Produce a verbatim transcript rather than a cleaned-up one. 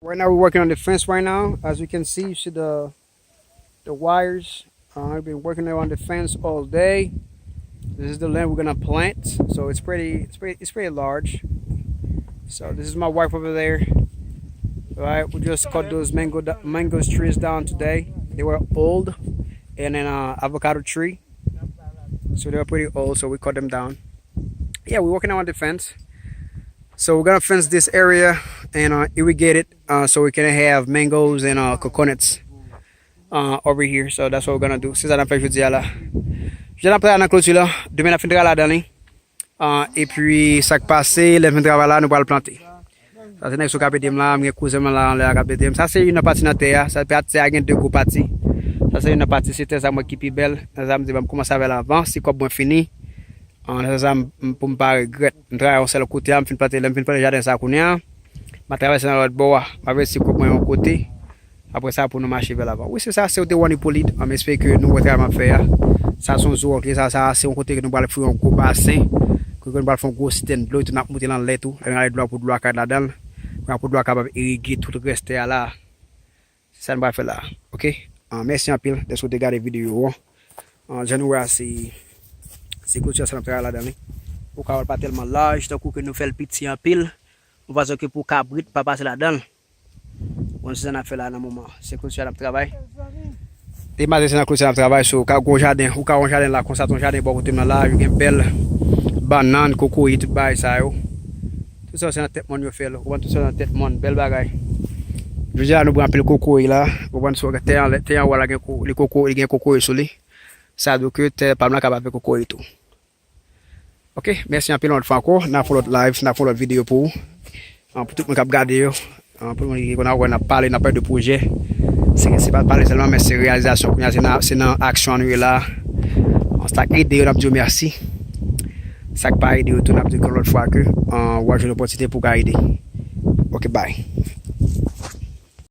Right now we're working on the fence right now. As you can see, you see the the wires. Uh, I've been working around the fence all day. This is the land we're gonna plant. So it's pretty, it's pretty, it's pretty large. So this is my wife over there. Right, we just cut those mango mango trees down today. They were old, and then uh, avocado tree. So they were pretty old. So we cut them down. Yeah, we're working on the fence. So we're gonna fence this area and uh, irrigate it uh, so we can have mangoes and uh, coconuts uh, over here. So that's what we're gonna do. Se sa n ap fè jodi a la. Jodi a n ap travay nan kloti la. Demen n ap fin travay ladan li. Uh, epi sa k pase, lè n fin travay la, nou pral plante. Sa se nèg sou k ap ede m la, m gen kouzen m la anlè a k ap ede m. Sa se youn nan pati nan tè a. Sa pati a gen de gwo pati. Sa se youn nan pati, se tè sa mwen ki pi bèl. Nan sa m di ban m kòmanse avè l avan, si kòb mwen fini. An, nan sa m, pou m pa regrèt. M travay yon sèl kote a, m fin plante, lè m fin plante jaden sa kounye a, m a travèse nan lòt bò a. M a vèse kòb mwen yon kote. Apre sa, pou nou mache vè lavan. Wi, se sa, se One Hippolyte. M espere ke nou wè travay m ap fè a. Sa se yon zo wòk li, sa, sa se yon kote ke nou pral fè yon gwo basen. Kote ke nou pral fè yon gwo sitèn dlo, epi n ap moute l anlè tou. Lè n rale dlo a pou dlo a ka al ladan l. Pou dlo a kapab irige tout rès tè a la. Se sa n pral fè la. Oke? An, mèsi anpil dèske w te gade videyo an. An, jan nou wè a, se, se kloti a sa n ap travay ladan li. Ou ka wè l pa tèlman laj, tankou ke nou fè l piti anpil. Yon fason ke pou kabrit pa pase ladan l. Bon, se sa n ap fè la nan moman. Se kloti a n ap travay. E maten se nan kloti a n ap travay, so, ou ka gon jaden, ou ka yon jaden la, konsa, ton jaden bò kote m nan la, yo gen bèl bannann, kokoye, tout bagay sa yo. Tout sa se nan tèt mòn yo fè l. Ou konprann, tout sa nan tèt mòn, bèl bagay. Jodi a nou pran anpil kokoye la. Ou konprann, so, tè an, tè anwo a la gen ko-, li koko, li gen kokoye sou li. Sa vle di ke tè pa m la kapab fè kokoye tou. Oke, mèsi anpil yon lòt fwa ankò. N a fè yon lòt live, n a fè yon lòt videyo pou ou. An, pou tout moun k ap gade yo. An, pou moun ki konn ap wè n ap pale, n ap pale de pwojè. Se, se pa pale sèlman, men se reyalizasyon. Kounye a, se nan, se nan aksyon an nou ye la. An, sa k ede yo, n ap di yo mèsi. Sa k pa ede yo tou, n ap di yo yon lòt fwa ke, an, w ap jwenn opòtinite pou w ka ede. Oke, bye.